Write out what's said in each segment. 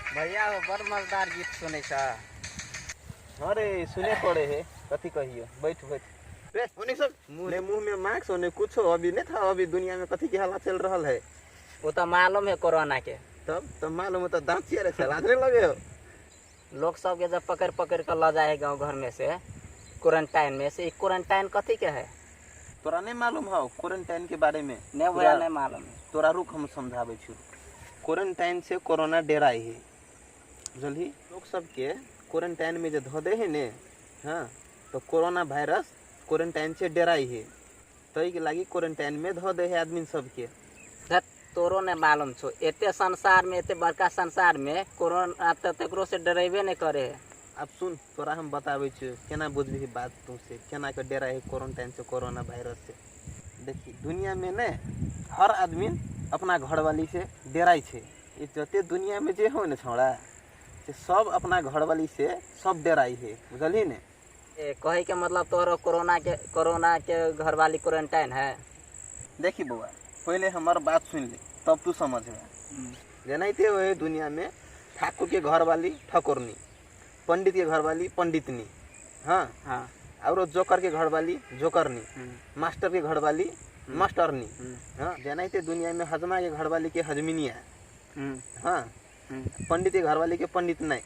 भैया हो, बड़ मजेदार गीत सुनै छ। अरे सुने पड़े है, कथी कहियो, बैठ बैठ रे ओने सब ने मुंह में मास्क ओने कुछो अभी नहीं था। अभी दुनिया में कथी के हालात चल रहल है वो तो मालूम है कोरोना के। तब तो मालूम है, तो दांत चिया रे लाज नहीं लगे हो। लोग सबके जब पकड़ पकड़ कर ल जाए गाँव घर में से क्वारंटाइन में से, क्वारंटाइन कथी के है? तोरा नहीं मालूम हो क्वारंटाइन के बारे में? नहीं भैया, नहीं मालूम है। तोरा रुक, हम समझाबै छी। क्वारंटाइन से कोरोना डेराई है, बुझलही? लोग सबके क्वारंटाइन में जे धऽ दे है ने, हाँ, तो कोरोना वायरस क्वारंटाइन से डेराई है, तई के लागी क्वारंटाइन में धऽ दे है आदमी सबके। धत, तोरो नहीं मालूम छो। एते संसार में, एते बड़का संसार में कोरोना तो तकरो से डरेबे नहीं करे है। अब सुन, तोरा हम बताबै छियो केना बुझबिही बात तू से, केना के डेराई है क्वारंटाइन से कोरोना वायरस से। देखी, दुनिया में ने हर आदमी अपना घरवाली से डेराई छै। ई जते दुनिया में जे हो ने छौड़ा, से सब अपना घरवाली से सब डेराई है, बुझलही ने? ए, कहे के मतलब तोरो कोरोना के घरवाली क्वारंटाइन है? देखी बौआ, पहले हमर बात सुन ले तब तू समझबे। जेनाहिते ओहि दुनिया में ठाकुर के घरवाली ठकुरनी, पंडित के घरवाली पंडितनी, हाँ, और जोकर के घरवाली जोकरनी, मास्टर के घरवाली मास्टरनी, हाँ, जेनाहिते दुनिया में हजमा के घरवाली के हजमिनिया, हाँ, पंडित के घरवाली के पंडित नहीं,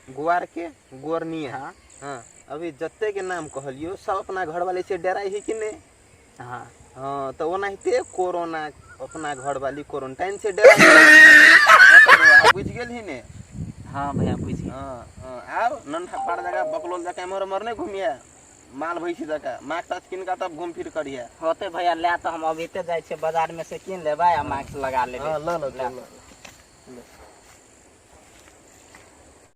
गुआर के गुअरनिया, हाँ, अभी जते के नाम कहलियो सब अपना घरवाली से डराई है कि नहीं? हाँ। हाँ, तो ओनाहिते कोरोना अपना घरवाली क्वारंटाइन से डराई है। हाँ, तो बौआ, बुझि गेलही ने? हाँ भैया, बुझि गेल। हाँ हाँ, आब नन्हा पार जगह बकलोल जकाँ एम्हर ओम्हर नहि घुमिया, माल भैंसी जकाँ मास्क तास्क किनका तब घूम फिर करिया। होते भैया, ले तो हम अभी ते जाइ छियै बाजार में से कीन लेबै आ मास्क लगा लेबै। हाँ, ल ल, ल ल।